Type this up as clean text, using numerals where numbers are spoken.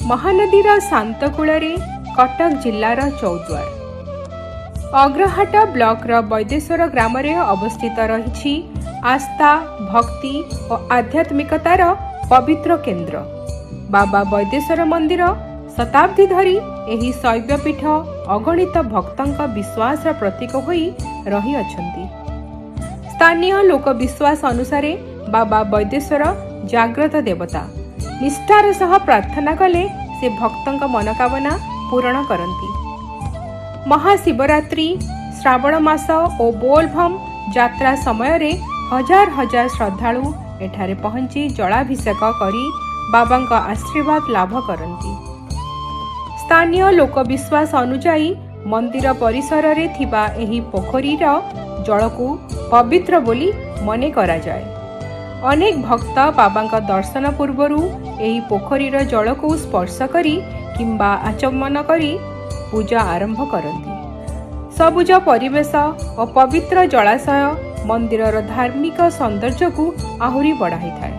ମହାନଦୀର ଶାନ୍ତ କୂଳରେ କଟକ ଜିଲ୍ଲାର ଚୌଦ୍ୱାର ଅଗ୍ରହାଟ ବ୍ଲକର ବୈଦେଶ୍ୱର ଗ୍ରାମରେ ଅବସ୍ଥିତ ରହିଛି ଆସ୍ଥା, ଭକ୍ତି ଓ ଆଧ୍ୟାତ୍ମିକତାର ପବିତ୍ର କେନ୍ଦ୍ର ବାବା ବୈଦେଶ୍ୱର ମନ୍ଦିର। ଶତାବ୍ଦୀ ଧରି ଏହି ଶୈବପୀଠ ଅଗଣିତ ଭକ୍ତଙ୍କ ବିଶ୍ୱାସର ପ୍ରତୀକ ହୋଇ ରହିଅଛନ୍ତି। ସ୍ଥାନୀୟ ଲୋକବିଶ୍ୱାସ ଅନୁସାରେ ବାବା ବୈଦେଶ୍ୱର ଜାଗ୍ରତ ଦେବତା। ନିଷ୍ଠାର ସହ ପ୍ରାର୍ଥନା କଲେ ସେ ଭକ୍ତଙ୍କ ମନୋକାମନା ପୂରଣ କରନ୍ତି। ମହାଶିବରାତ୍ରି, ଶ୍ରାବଣ ମାସ ଓ ବୋଲଭମ୍ ଯାତ୍ରା ସମୟରେ ହଜାର ହଜାର ଶ୍ରଦ୍ଧାଳୁ ଏଠାରେ ପହଞ୍ଚି ଜଳାଭିଷେକ କରି ବାବାଙ୍କ ଆଶୀର୍ବାଦ ଲାଭ କରନ୍ତି। ସ୍ଥାନୀୟ ଲୋକବିଶ୍ୱାସ ଅନୁଯାୟୀ ମନ୍ଦିର ପରିସରରେ ଥିବା ଏହି ପୋଖରୀର ଜଳକୁ ପବିତ୍ର ବୋଲି ମନେ କରାଯାଏ। ଅନେକ ଭକ୍ତ ବାବାଙ୍କ ଦର୍ଶନ ପୂର୍ବରୁ ଏହି ପୋଖରୀର ଜଳକୁ ସ୍ପର୍ଶ କରି କିମ୍ବା ଆଚମନ କରି ପୂଜା ଆରମ୍ଭ କରନ୍ତି। ସବୁଜ ପରିବେଶ ଓ ପବିତ୍ର ଜଳାଶୟ ମନ୍ଦିରର ଧାର୍ମିକ ସୌନ୍ଦର୍ଯ୍ୟକୁ ଆହୁରି ବଢ଼ାଇଥାଏ।